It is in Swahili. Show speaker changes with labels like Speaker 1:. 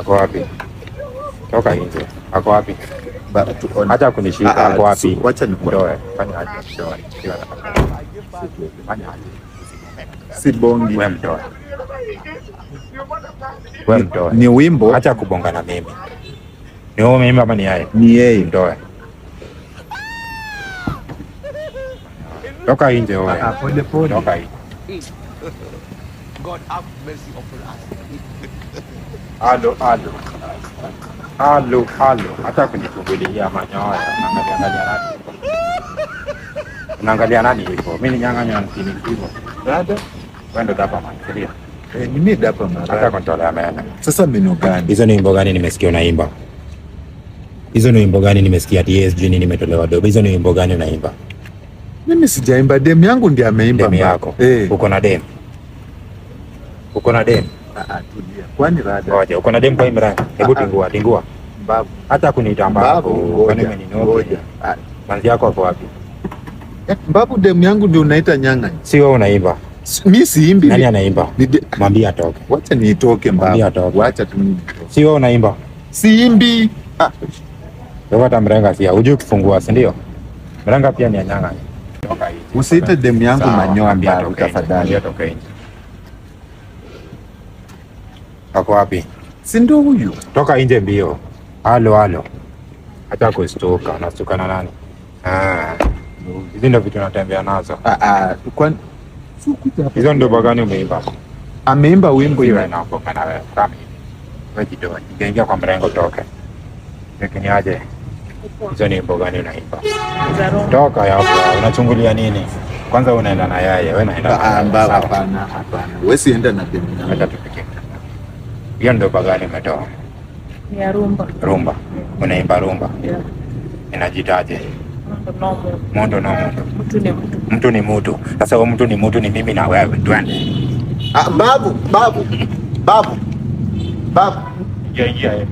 Speaker 1: Ako wapi? Toka nje. Ako wapi? Acha kunishika. Ako wapi?
Speaker 2: Wacha
Speaker 1: nikutoe. Fanya aje? Mtoe. Fanya aje?
Speaker 2: Si bongi.
Speaker 1: Wewe mtoe. Wewe mtoe.
Speaker 2: Ni wimbo.
Speaker 1: Acha kubonga na mimi. Ni wewe mimi ama ni yeye?
Speaker 2: Ni yeye.
Speaker 1: Mtoe. Toka nje wewe.
Speaker 2: Pole pole.
Speaker 1: Toka nje.
Speaker 3: God have mercy upon us.
Speaker 1: Halo, halo. Halo, halo. Hata kunichungulia manyoya. Unaangalia nani? Unaangalia nani hivyo? Mimi ni nyang'anya mtini hivyo.
Speaker 2: Dada,
Speaker 1: wewe ndo dapa man.
Speaker 2: Eh, ni mimi dapa man.
Speaker 1: Hata kontrola meno.
Speaker 2: Sasa meno gani?
Speaker 1: Hizo ni wimbo gani nimesikia unaimba? Hizo ni wimbo gani nimesikia TSG nini nimetolewa dobe? Hizo ni wimbo gani unaimba?
Speaker 2: Mimi sijaimba, dem yangu ndiye ameimba.
Speaker 1: Dem yako. Uko na dem? Uko na dem?
Speaker 2: Tulia. Kwani rada?
Speaker 1: Ngoja, uko na dem kwa Imran? Hebu tingua, tingua.
Speaker 2: Mbavu.
Speaker 1: Hata kuniita mbavu. Kwani umeninoka? Manzi yako hapo wapi?
Speaker 2: Mbavu, dem yangu ndio unaita nyanga.
Speaker 1: Si wewe unaimba.
Speaker 2: Mimi siimbi.
Speaker 1: Nani anaimba? Mwambie atoke.
Speaker 2: Wacha niitoke mbavu.
Speaker 1: Mwambie atoke.
Speaker 2: Wacha tu nitoke.
Speaker 1: Si wewe unaimba.
Speaker 2: Siimbi.
Speaker 1: Wewe hata mrenga si hujui kufungua, si ndio? Mrenga pia ni nyanga. Toka nje.
Speaker 2: Usiite dem yangu manyoa mbavu tafadhali.
Speaker 1: Atoke nje. Ako wapi?
Speaker 2: Si ndio huyu?
Speaker 1: Toka nje mbio. Halo halo. Hata kustuka, unastuka na nani? Hizi ndio vitu natembea nazo.
Speaker 2: Kwani
Speaker 1: hizo ndio bagani umeimba?
Speaker 2: Ameimba wimbo
Speaker 1: hiyo na uko na wewe kama hivi. Wewe jitoe. Ingia kwa mrengo toke. Lakini aje. Hizo ni wimbo gani unaimba? Toka hapo, unachungulia nini? Kwanza unaenda na yeye, wewe unaenda.
Speaker 2: Mbaba, hapana, hapana. Wewe sienda na demu yangu.
Speaker 1: Acha tupike. Hiyo ndio bagani umetoa.
Speaker 4: Ni ya rumba.
Speaker 1: Rumba. Unaimba rumba.
Speaker 4: Yeah.
Speaker 1: Inajitaje?
Speaker 4: Mondo
Speaker 1: no mondo.
Speaker 4: Mtu ni mtu.
Speaker 1: Mtu ni mtu. Sasa wewe mtu ni mtu ni mimi na wewe. Twende.
Speaker 2: Babu, babu. Babu. Babu.
Speaker 1: Ingia ingia.